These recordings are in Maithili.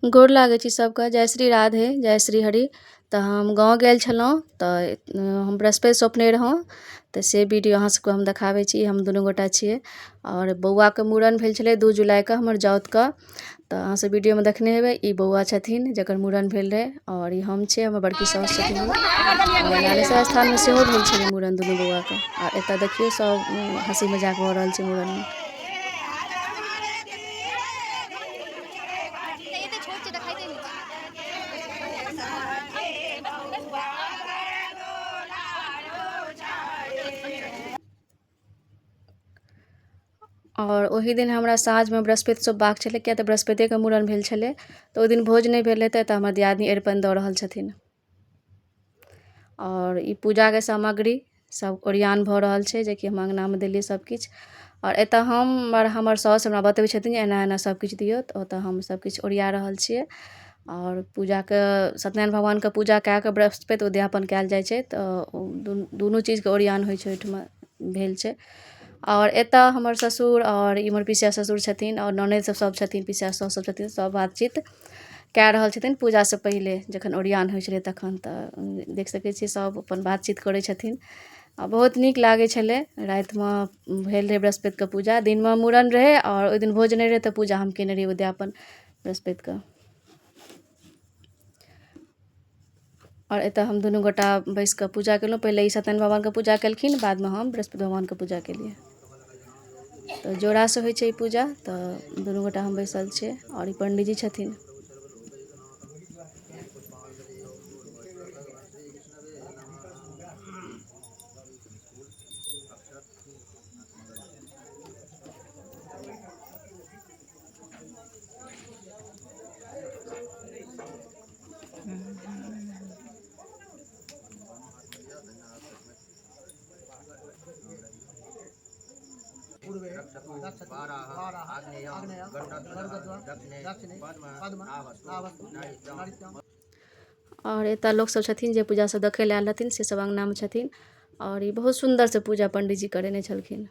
गोर लागै छी सबके। जय श्री राधे, जय श्री हरि। तऽ हम गाँव गेल छलहुँ तऽ हम बृहस्पति सौंपने रहौं, तऽ से वीडियो अहाँ सबके हम देखाबै छी। हम दुनू गोटा छियै आओर बौआके मूड़न भेल छलै 2 जुलाइके हमर जाउतके। तऽ अहाँ सब वीडियोमे देखने हेबै, ई बौआ छथिन जकर मूड़न भेल रहै आओर ई हम छियै, हमर बड़की साउस छथिन। आओर लालेश्वर स्थानमे सेहो भेल छलै मूड़न दुनू बौआके। आओर एतऽ देखियौ सब हँसी मजाक भऽ रहल छै मूड़नमे। आओर ओहि दिन हमरा साँझमे बृहस्पति सौंपबाक छलै, किया तऽ बृहस्पतिके मूड़न भेल छलै, तऽ ओहि दिन भोज नहि भेल हेतै, तऽ हमर दियादनी अरिपन दऽ रहल छथिन। आओर ई पूजाके सामग्री सब ओरियान भऽ रहल छै, जेकि हम अङ्गनामे देलियै सबकिछु। आओर एतऽ हम आओर हमर साउस हमरा बतबै छथिन जे एना एना सबकिछु दियौ, तऽ ओतऽ हम सबकिछु ओरिया रहल छियै। आओर पूजाके सत्यनारायण भगवानके पूजा कए कऽ बृहस्पति उद्यापन कयल जाइ छै, तऽ दुनू चीजके ओरियान होइ छै, ओहिठमा भेल छै। आओर एतऽ हमर ससुर आओर इम्हर पिसिया ससुर छथिन आओर ननैद सब सब छथिन, पिसिया साउस सब छथिन, सब बातचीत कए रहल छथिन पूजासँ पहिले जखन ओरियान होइ छलै तखन। तऽ देख सकै छियै सब अपन बातचीत करै छथिन आ बहुत नीक लागै छलै। रातिमे भेल रहै बृहस्पतिके पूजा, दिनमे मूड़न रहै आओर ओहि दिन भोज नहि रहै, तऽ पूजा हम केने रहियै उद्यापन बृहस्पतिके। आओर एतऽ हम दुनू गोटा बैस कऽ पूजा केलहुँ। पहिले ई सत्यनारायण भगवानके पूजा केलखिन, बादमे हम बृहस्पति भगवानके पूजा केलियै। तऽ जोड़ासँ होइ छै ई पूजा, तऽ दुनू गोटा हम बैसल छियै आओर ई पंडीजी छथिन। आओर एतऽ लोक सब छथिन जे पूजा सब देखै लए आयल रहथिन, से सब अङ्गनामे छथिन। आओर ई बहुत सुन्दरसँ पूजा पंडीजी करेने छलखिन।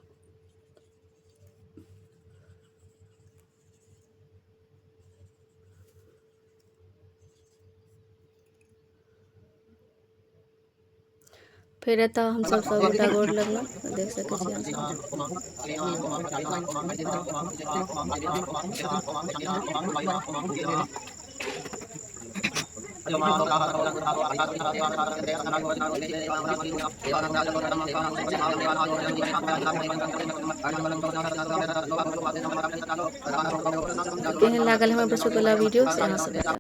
फेर एतऽ हमसब सब गोटा गोर लगलहुँ, देख सकै छी अहाँ सब। केहन लागल हमर बृहस्पतिवला वीडियो से अहाँ सब बतायब।